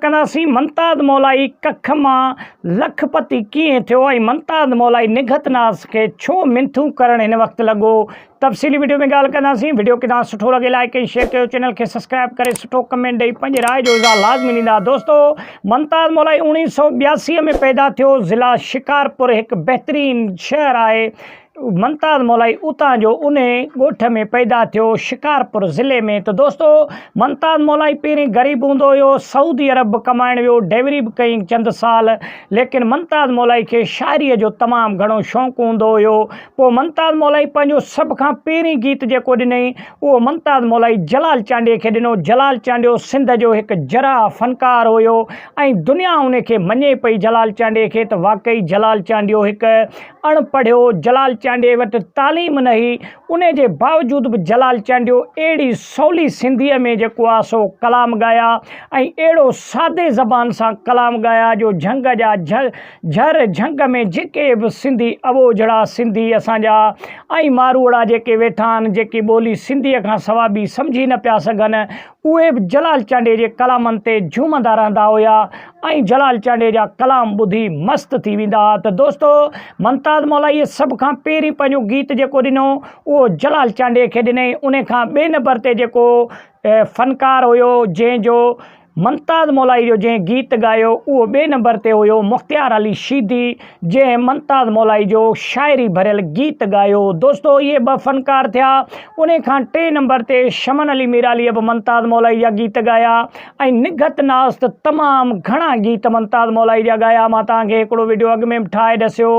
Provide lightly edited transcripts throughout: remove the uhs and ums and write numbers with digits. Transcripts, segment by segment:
ڪنداسين ممتاز مولائي ڪک مان لک پتي ڪيئن ٿيو ۽ ممتاز مولائي نگهت ناز کي ڇو منٿون ڪرڻ هن وقت لڳو تفصيلي وڊيو ۾ ڳالهه ڪنداسين وڊيو ڪٿان سٺو لڳي لائڪ ۽ شيئر ڪيو چينل کي سبسڪرائب ڪري سٺو ڪمينٽ ڏئي پنهنجي راء جو اظهار لازمي ڏيندا دوستو ممتاز مولائي 1982 ۾ پيدا ٿيو ضلع شڪارپور هڪ بهترين شهر آهي ممتاز مولائي اتان جو انهي ڳوٺ ۾ پيدا ٿيو شڪارپور ضلعي ۾ ته دوستو ممتاز مولائي پهرين غريب هوندو هيو سعودي عرب به ڪمائڻ ويو ڊيوري به ڪئي چند سال ليڪن ممتاز مولائي کي شاعري جو تمام گهڻو شوق هوندو هيو پوء ممتاز مولائي پنهنجو سڀ کان پهرين گيت جيڪو ڏنئي اهو ممتاز مولائي جلال چانڊيي کي ڏنو جلال چانڊيو سنڌ جو هڪ جراح فنڪار هيو ۽ دنيا ان کي مڃي پئي جلال چانڊيي کي ته واقعي جلال چانڊيو هڪ اڻ پڙهيو جلال چانڊيي وٽ تعليم نه هئي، انهي جي باوجود به جلال چانڊيو اهڙي سولي سنڌيء ۾ جيڪو آ سو ڪلام ڳايا ۽ اهڙو سادي زبان سان ڪلام ڳايا جو جهنگ جا جهر جهنگ ۾ جيڪي به سنڌي اٻوجهڙا سنڌي اسان جا ۽ ماروئڙا جيڪي ويٺا آهن جيڪي ٻولي سنڌيء کان سوا ٻي سمجهي نه پيا سگهن اهي به جلال چانڊيي جي ڪلامن تي جهومندا رهندا هيا ۽ جلال چانڊيي جا ڪلام ٻڌي مست ٿي ويندا ها ته دوستو ممتاز مولائيء سڀ کان پهرين پنهنجو گيت جيڪو ڏنو اهو جلال چانڊيي کي ڏنائين ان کان ٻئي نمبر تي جيڪو فنڪار هيو جنهن جو ممتاز مولائي جو جنهن گيت ڳايو اهو ٻئي نمبر تي هيو مختيار علي شيدي جنهن ممتاز مولائي جو شاعري ڀريل گيت ڳايو. دوستو اهي ٻه فنڪار ٿيا. انهي کان ٽئين نمبر تي شمن علي ميراليء به ممتاز مولائي جا گيت ڳايا ۽ نگهت ناز ته تمام گهڻا گيت ممتاز مولائي جا ڳايا. مان توهان کي هڪڙو وڊيو اڳ ۾ به ٺاهي ڏسيو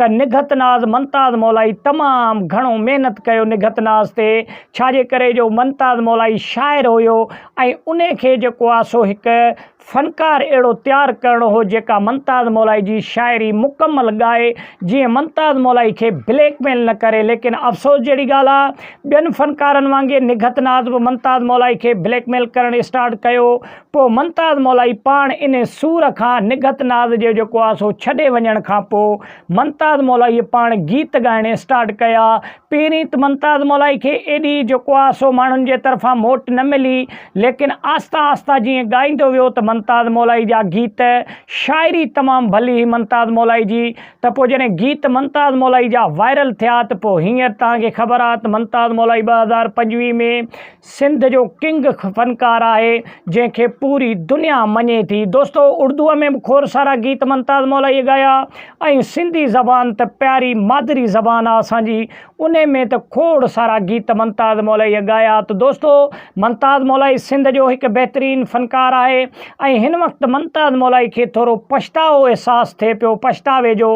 ته نگهت ناز ممتاز مولائي تمام گهڻو محنت ڪيو نگهت ناز تي ڇا جي ڪري جو ممتاز مولائي شاعر هيو ۽ انهي کي جيڪو آ سو هڪ فنڪار اهڙو تيار ڪرڻو هو جيڪا ممتاز مولائي جي شاعري مڪمل ڳائي جيئن ممتاز مولائي کي بليڪ ميل نه ڪري ليڪن افسوس جهڙي ڳالهه آ ٻين فنڪارن وانگي نگهت ناز به ممتاز مولائي کي بليڪ ميل ڪرڻ اسٽارٽ ڪيو پو ممتاز مولائي پاڻ ان سور کان نگهت ناز جي جيڪو آ سو ڇڏي وڃڻ کان پو ممتاز مولائي پاڻ گيت ڳائڻ اسٽارٽ ڪيا پهرين ته ممتاز مولائي کي ايڏي جيڪو آ سو ماڻهن جي طرفان موٽ نه ملي ليڪن آهسته آهسته جيئن ڳائيندو ويو ته ممتاز مولائي جا گيت شاعري تمام ڀلي هئي ممتاز مولائي جي ته پوء جڏهن گيت ممتاز مولائي جا وائرل ٿيا ته پوء هينئر توهان کي خبر آ ته ممتاز مولائي 2025 ۾ سنڌ جو ڪنگ فنڪار آهي جنهن کي پوري دنيا مڃي ٿي. دوستو اردوء ۾ به کوڙ سارا گيت ممتاز مولائيء ڳايا ۽ سنڌي زبان ته پياري مادري زبان آ اسان جي انهي ۾ ته کوڙ سارا گيت ممتاز مولائيء ڳايا ته دوستو ممتاز مولائي سنڌ جو هڪ بهترين فنڪار آهي ۽ هن وقت ممتاز مولائي کي ٿورو پڇتاء احساس ٿئي پيو پڇتاوي جو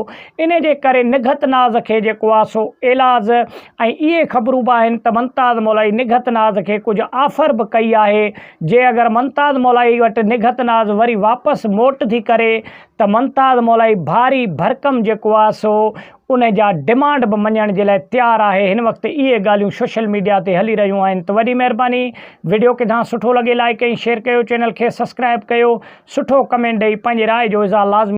انهي جي ڪري نگهت ناز کي جيڪو آ سو ايلاز ۽ اهي خبرون به آهن ته ممتاز مولائي نگهت ناز کي ڪجهه آفر به ڪئي آهي جي اگر ممتاز مولائي وٽ نگهت ناز وري واپس موٽ ٿي ڪري ته ممتاز مولائي ڀاري ڀرڪم جيڪو آهي سو ان جا ڊمانڊ به مڃڻ جي لاء تيار آهي هن وقت اهي ڳالهيون سوشل ميڊيا تي هلي رهيون آهن ته وڏي مهرباني وڊيو ڪٿان سٺو لڳي لائڪ ۽ شيئر ڪيو چينل کي سبسڪرائب ڪيو سٺو ڪمينٽ ڏئي پنهنجي راء جو اظهار لازمي.